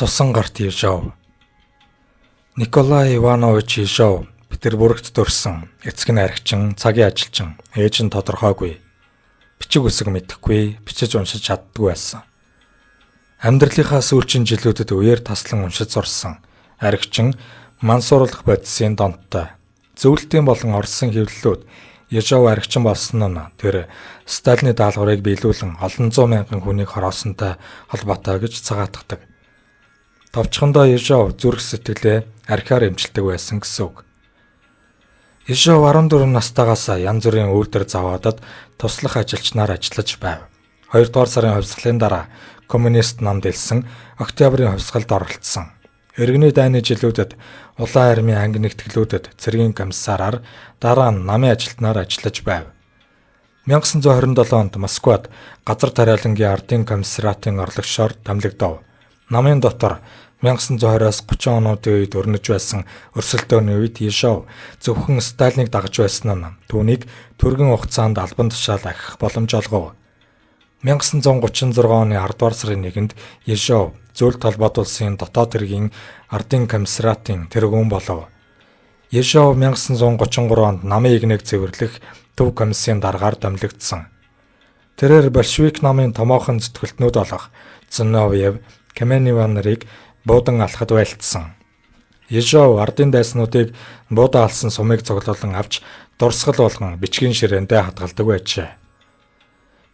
Цусан гарт Ежов. Николай Иванович Ежов Петербургт төрсөн. Эцэг нь архичин, цагийн ажилчин, ээж нь тодорхойгүй. Бичиг үсэг мэдэхгүй, бичиж уншиж чаддаггүй байсан. Амьдралынхаа сүүлчийн жилүүдэд үеэр таслан уншиж сурсан. Архичин мансууруулах бодисын донттой. Зөвлөлтийн болон Оросын хэвлэлүүд Ежов архичин болсон нь тэр Сталины даалгаврыг биелүүлэн олон зуун мянган хүнийг хороосонтой холбоотой гэж цагаатгадаг. Товчхондоо Ежов зүрх сэтгэлээ архиар эмчилдэг байсан гэсэн үг. Ежов 14 настайгаас янз бүрийн үйлдвэр заваадад туслах ажилчнаар ажиллаж байв. 2 дугаар сарын хувьсгалын дараа коммунист намд элсэн, Октябрийн хувьсгалд оролцсон. Иргэний дайны жилүүдэд Улаан армийн анги нэгтгэлүүдэд цэргийн комиссараар, дараа нь намын ажилтнаар ажиллаж байв. 1927 онд Москвад газар тариалангийн ардын комиссаратын орлогчоор томилогдов. Намын дотор 1920-аас 30 онуудын үед өрнөж байсан өрсөлдөөний үед Ежов зөвхөн Сталиныг дагаж байсан нь түүнийг түргэн хугацаанд албан тушаал ахих боломж олгов. 1936 оны 10 дугаар сарын 1-нд Ежов Зөвлөлт холбоот улсын дотоод хэргийн ардын комиссаратын тэргүүн болов. Ежов 1933 онд намын эгнээг цэвэрлэх төв комиссийн даргаар томилогдсон. Тэрээр большевик намын томоохон зүтгэлтнүүд болох Зиновьев, Каменева нарыг буудан алхад байлдсан. Ежов ардын дайснуудыг буудан алсан сумыг цуглуулан авч дурсгал болгон бичгийн ширээндээ хадгалдаг байжээ.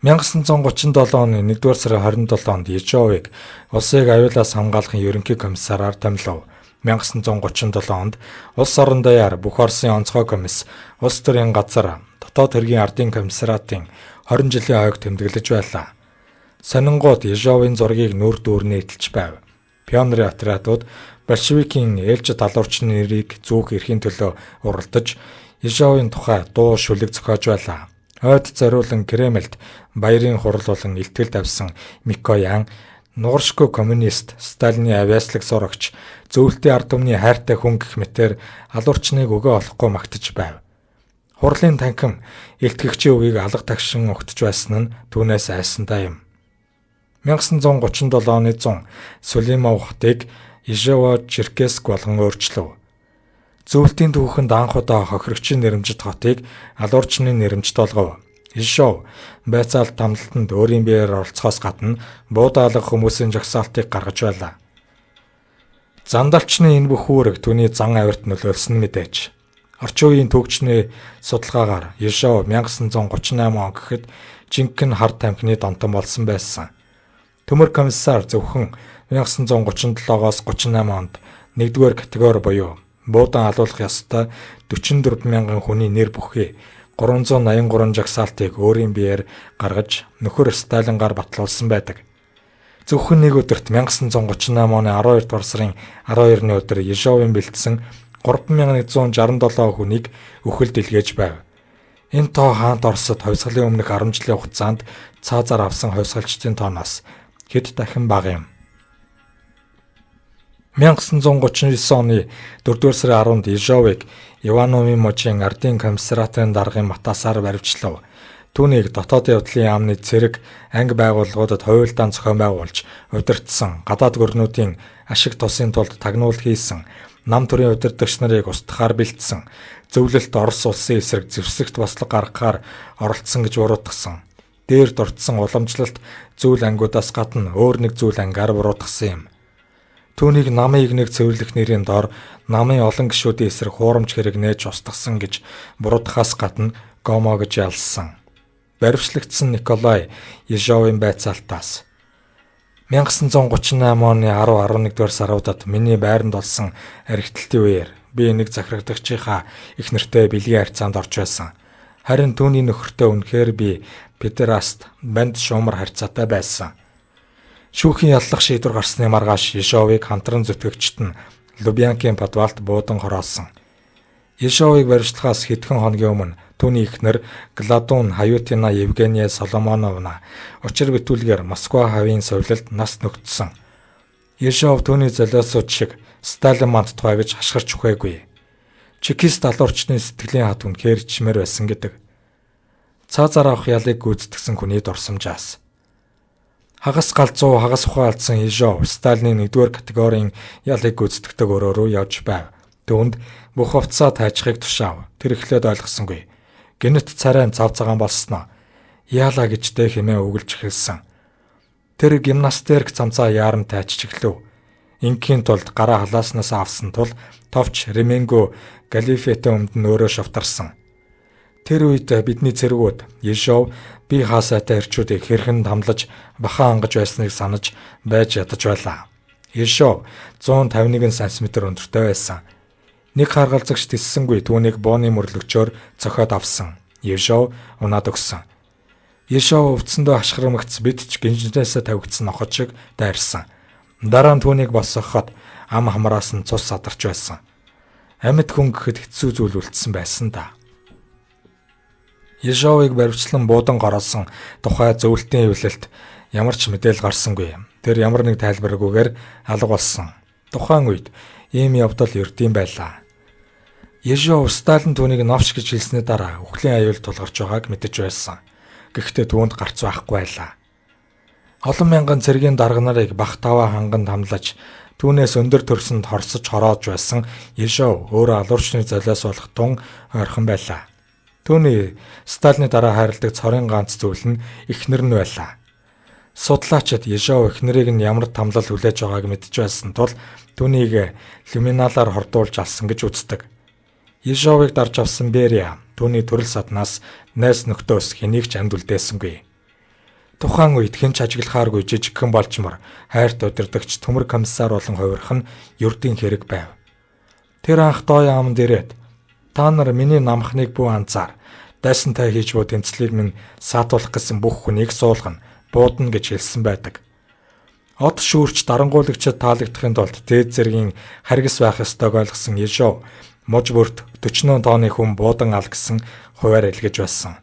1937 оны 1-р сарын 27-нд Ежовыг улсыг аюулаас хамгаалахын ерөнхий комиссараар томилов. 1937 онд улс орон даяар бүх Оросын онцгой комисс, улс төрийн газар, дотоод хэргийн ардын комиссаратын 20 жилийн хойг тэмдэглэж байлаа. Сонингууд Ежовын зургийг нүүр дүүрнээ итэлж байв. Пионерын отрядууд большевикийн ээлжит алуурчны нэрийг зүүх эрхийн төлөө уралдаж Ежовын тухай дуу шүлэг зохиож байлаа. Ойд зориулан Кремльд баярын хурал болон илтгэл тавьсан Микоян нугаршгүй коммунист, Сталины авиаслаг сурагч, зөвлөлтийн ард түмний хайртай хүн гэх мэтээр алуурчныг өгөө олохгүй магтаж байв. Хурлын танхим илтгэгчийн үгийг алга тагшин угтж байсан нь түүнээс айсантай юм. 1937 оны 100 Сулимов хотыг Ежово Черкесск болгон өөрчлөв. Зөвлөлтийн түүхэнд анх удаа хохирогчийн нэрэмжит хотыг алуурчны нэрэмжит болгов. Ежов байцаалт тамлалтанд өөрийн биеэр оролцохоос гадна буудаалга хүмүүсийн жагсаалтыг гаргаж байлаа. Зандалчны энэ бүх үүрэг түүний зан авирт нөлөөлсөн мэдээж. Орчин үеийн төвчний судалгаагаар Ежов 1938 он гэхэд жинхэнэ хар тамхины донтон болсон байсан. Төмөр комиссар зөвхөн 1937-оос 38 онд 1-р категори буюу буудан алуулах ёстой 44 мянган хүний нэр бүхий 383 жагсаалтыг өөрийн биеэр гаргаж нөхөр Сталингаар батлуулсан байдаг. Зөвхөн нэг өдөрт 1938 оны 12 дугаар сарын 12-ны өдөр Ежовын бэлдсэн 3167 хүнийг үхэлд илгээж байв. Энэ тоо хаант Оросод хувьсгалын өмнөх 10 жилийн хугацаанд цаазаар авсан хувьсгалчдын тооноос хэд дахин бага юм. 1939 оны 4-р сарын 10-нд Ежовыг Ивановын мужийн ардын комиссаратын даргын матасаар баривчлав. Түүнийг дотоод явдлын яамны цэрэг анги байгууллагуудад хуульдаан зохион байгуулж удирдсан, гадаад гөрнүүдийн ашиг тусын тулд тагнуул хийсэн, нам төрийн удирдагч нарыг устгахаар бэлдсэн, зөвлөлт Орос улсын эсрэг зэвсэгт бослого гаргахаар оролцсон гэж буруутгасан. Дээр дурдсан уламжлалт зүйл ангиудаас гадна өөр нэг зүйл ангиар буруутгасан юм. Түүнийг намын игнэг цэвэрлэх нэрийн доор намын олон гишүүдийн эсрэг хуурамч хэрэг нээж устгасан гэж буруутгахаас гадна Гомо гэж ялсан. Баривчлагдсан Николай Ежовын байцаалтаас 1938 оны 10 11 дугаар саруудад миний байранд болсон архиталтын үеэр би нэг захирагдагчийнхаа их нэртэй бэлгийн харьцаанд орж байсан. Харин түүний нөхөртөө үнэхээр би педераст, банд шуумар харьцаатай байсан. Шүүхийн яллах шийдвэр гарсны маргааш Ежовыг хамтран зүтгэгчид нь Лубянкийн подвалд буудан хороосон. Ежовыг баривчлахаас хэдхэн хоногийн өмнө түүний эхнэр Гладун Хаютина Евгения Соломоновна учир битүүлгээр Москва хавийн совилолд нас нөхдөсөн. Ежов түүний золиосууд шиг Сталин мандтугай гэж хашгирч үхээгүй. Чекист алуурчны сэтгэлийн хат үнэхээр чимээр байсан гэдэг. Цаазаар авах ялыг гүйцэтгсэн хүний дурсамжаас. Хагас галзуу, хагас ухаан алдсан Ежов Сталины 1-р категорийн ялыг гүйцэтгэдэг өрөө рүү явж байв. Түүнд бүх хувцсаа тайчхыг тушаав. Тэр эхлээд ойлгосонгүй. Гэнэт царай нь цав цагаан болсноо. Яалаа гэж дэ хэмээн үгэлж эхэлсэн. Тэр гимнастерк цамцаа яаран тайчж эхлэв. Ингийн тулд гараа халааснаас авсан тул товч ременгөө галифетэй өмд нь өөрөө шавтарсан. Тэр үед бидний цэргүүд Ежов бие хаасайтай эрчүүдийг хэрхэн тамлаж бахан хангаж байсныг санаж байж ядаж байлаа. Ежов 151 см өндөртэй байсан. Нэг харгалзагч тэссэнгүй түүнийг бууны мөрлөгчөөр цохиод авсан. Ежов унаад өгсөн. Ежов өвдсөндөө хашгирамгц бид ч гинжнээсээ тавигдсан ноход шиг дайрсан. Дараа нь түүнийг босгоход ам хамраас нь цус садарч байсан. Амьд хүн гэхэд хэцүү зүйл үлдсэн байсан да. Ежовыг баривчлан буудан гороолсон тухай зөвлөлтийн хэвлэлт ямар ч мэдээлэл гарсангүй. Тэр ямар нэг тайлбаргүйгээр алга болсон. Тухайн үед ийм явдал ердийн байлаа. Ежов Сталин түүнийг новш гэж хэлсний дараа үхлийн аюул тулгарч байгааг мэдэж байсан. Гэхдээ түүнд гарц байхгүй байлаа. Олон мянган цэргийн дарга нарыг бах таваа ханган тамлаж түүнээс өндөр төрсөнд хорсож хороож байсан Ежов өөрөө алуурчны золиос болох тун ойрхон байлаа. Түүний Сталины дараа хайрладаг цорын ганц зүйл нь эхнэр нь байлаа. Судлаачид Ежов эхнэрийг нь ямар тамлал хүлээж байгааг мэдэж байсан тул түүнийг люминалаар хордуулж алсан гэж үздэг. Ежовыг дарж авсан Берия түүний төрөл саднаас найз нөхдөөс хэнийг ч амьд үлдээсэнгүй. Тухайн үед хэн ч ажиглахааргүй жижигхэн болчмор хайрт удирдагч төмөр комиссар болон хувирах нь ердийн хэрэг байв. Тэр анх дооё амд ирээд та нар миний намхныг бүү анзаар дайсантай хийж буй тэмцлийг минь саатуулах гэсэн бүх хүнийг суулгана, буудна гэж хэлсэн байдаг. Од шүүрч дарангуулагчид таалагдахын тулд дээд зэргийн харгас байх ёстойг ойлгосон Ежов муж бүрт 40 тооны хүн буудан ал гэсэн хувиар илгэж байсан.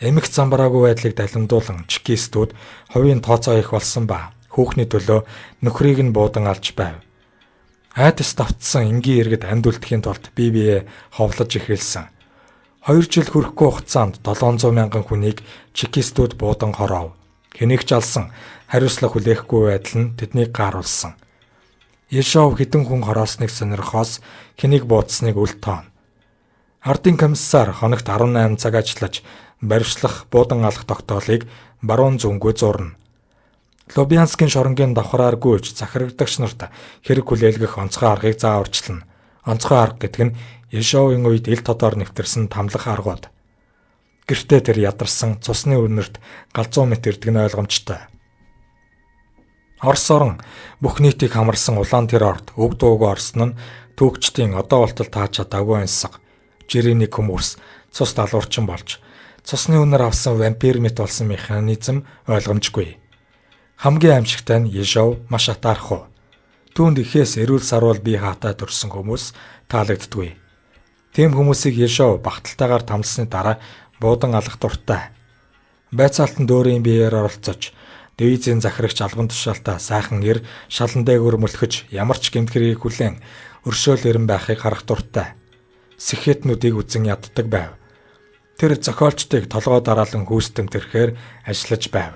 Эмх замбараагүй байдлыг далимдуулан чекистүүд хувийн тооцоо их болсон ба хүүхний төлөө нөхрийг нь буудан алж байв. Айдас давтсан энгийн иргэд амьд үлдэхийн тулд бие биеэ ховлож эхэлсэн. 2 жил хүрэхгүй хугацаанд 700 мянган хүнийг чекистүүд буудан хороов. Хэнийг ч алсан хариуцлага хүлээхгүй байдал нь тэднийг гааруулсан. Ежов хэдэн хүн хороосныг сонирхоос хэнийг буудсныг үл тооно. Ардын комиссар хоногт 18 цаг ажиллаж баривчлах буудан алах тогтоолыг баруун зүүнгүй зурна. Лубянскийн шоронгийн давхраар гүйж захирагдагч нарт хэрэг хүлээлгэх онцгой аргыг зааварчилна. Онцгой арга гэдэг нь Ежовын үед ил тодоор нэвтэрсэн тамлах аргууд. Гэртээ тэр ядарсан цусны өрнөрт галзуу мэт ирдэг нь ойлгомжтой. Орос орон бүх нийтийг хамарсан улаан террорд өг дуугүй орсон нь түүхчдийн одоо болтол тааж чадаагүй онсго. Жирийн нэг хүмүүс цус далуурчин болж цусны үнээр авсан вампир мэт болсон механизм ойлгомжгүй. Хамгийн аимшигтай нь Ежов маш атаархуу. Түүнд ихээс эрүүл саруул бие хаатай төрсэн хүмүүс таалагддаггүй. Тийм хүмүүсийг Ежов багталтайгаар тамлсны дараа буудан алах дуртай. Байцаалтанд өөрийн биеэр оролцож дивизийн захирагч албан тушаалтаа сайхан эр шалан дээгүүр мөлхөж ямар ч гэмт хэргийг хүлээн өршөөл эрен байхыг харах дуртай. Сэхэтнүүдийг үзэн яддаг байв. Тэр зохиолчдыг толгой дараалан хүүстэм тэрхээр ажиллаж байв.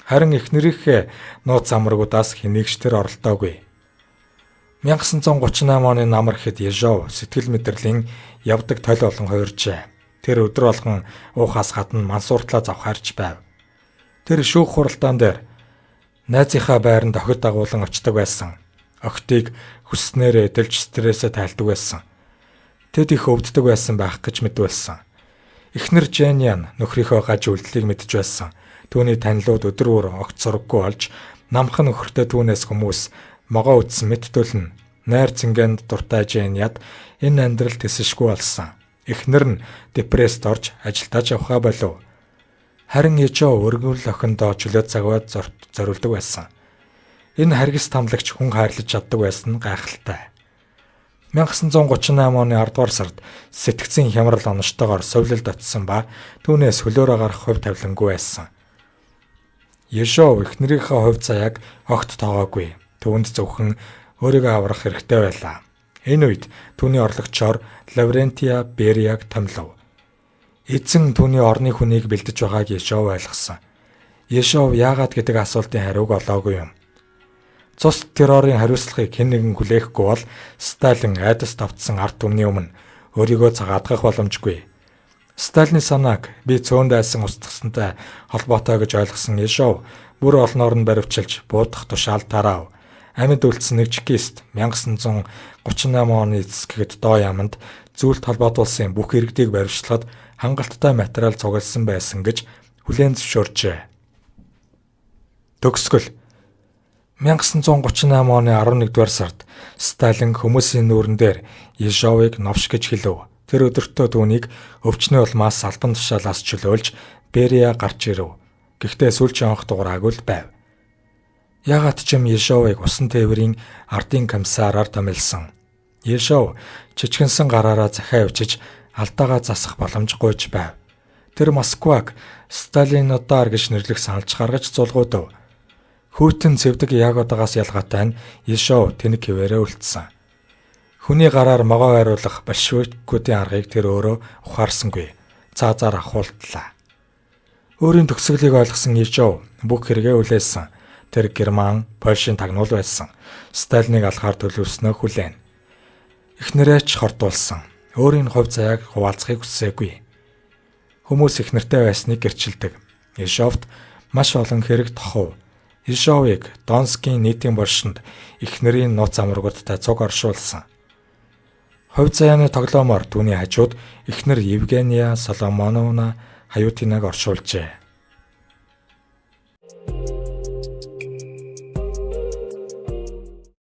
Харин эхнэрийнхээ нууц амрагуудаас хэнийг ч тэр оролдоогүй. 1938 оны намар гэхэд Ежов сэтгэл мэдрэлийн явдаг толь болон хувиржээ. Тэр өдөр болгон уухаас гадна мансууртлаа завхаарч байв. Тэр шүүх хуралдаан дээр найзынхаа байранд охид дагуулan очдог байсан. Охидыг хүснээрээ эдэлж стрессээ тайлдаг байсан. Тэд их өвддөг байсан байх гэж мэдвэлсэн. Эхнэр Женян нөхрийнхөө гаж үйлдэлийг мэдж байсан. Түүний танилуд өдөр бүр огт сураггүй болж намхан нөхөртэй түүнээс хүмүүс могоо үтсэн мэт төлнө. Найр цэнгэнд дуртай Женяд энэ амьдрал тэсэшгүй болсон. Эхнэр нь депресд орж ажилдаа явхаа болов. Харин Ежов өргөл охиндоо чөлөө цагаад зориулдаг байсан. Энэ харгас тамлагч хүн хайрлаж чаддаг байсан нь гайхалтай. 1938 оны 10 дугаар сард сэтгцийн хямрал оноштойгоор сувилалд очсон ба түүнээс хөлөөрөө гарах хувь тавилангүй байсан. Ежов эхнэрийнхээ хувь заяаг огт тоогоогүй. Түүнд зөвхөн өөрийгөө аврах хэрэгтэй байлаа. Энэ үед түүний орлогчоор Лаврентия Берияг томилов. Эзэн түүний орны хүнийг бэлдэж байгааг Ежов ойлгосон. Ешов яагаад гэдэг асуултын хариуг олоогүй юм. Цус террорын хариуцлагыг хэн нэгэн хүлээхгүй бол Сталин айдас давтсан ард түмний өмнө өөрийгөө цагаатгах боломжгүй. Сталины санааг би цөөн дайсан устгасантай холбоотой гэж ойлгосон Ешов бүр олноор нь баривчилж буудах тушаал тараав. Амьд үлдсэн нэг чекист 1938 оны эцэс гэхэд доо яаманд зүйлт холбоотуулсан бүх иргэдийг баривчлахад хангалттай материал цугласан байсан гэж хүлээн зөвшөөрчээ. Төгсгөл. 1938 оны 11-р сард Сталин хүмүүсийн нүүрэн дээр Ежовыг новш гэж хэлв. Тэр өдөртөө түүнийг өвчний улмаас албан тушаалаас чөлөөлж Берия гарч ирэв. Гэхдээ сүүлчийн анх дугаараагүй л байв. Яагаад ч юм Ежовыг усан тээврийн ардын комиссараар томилсон. Ежов чичгэнсэн гараараа захиа явчиж алдаагаа засах боломж гуйж байв. Тэр Москваг Сталинодаар гэж нэрлэх саналж гаргаж зулгуудав. Хүйтэн зэвдэг Ягодагаас ялгаатай нь Ешов тэнэг хэвээрээ үлдсэн. Хүний гараар могоо хариулах большевикүүдийн аргыг тэр өөрөө ухаарсангүй. Цаазаар ахуултлаа. Өөрийн төгсгөлийг ойлгосон Ешов бүх хэрэгээ үлээсэн. Тэр Герман, Польшийн тагнуул байсан. Сталиныг алхаар төлөвлөснөө хүлээн. Эхнэрээ ч хордуулсан. Өөрийн хувь заяаг хуваалцахыг хүсээгүй. Хүмүүс эхнэртэй байсныг гэрчилдэг. Ешовт маш олон хэрэг тохов. Ешовыг Донскийн нийтийн боршинд эхнэрийн нууц амрагуудтай цуг оршуулсан. Хувь заяаны тоглоомоор түүний хажууд эхнэр Евгения Соломоновна Хаютинаг оршуулжээ.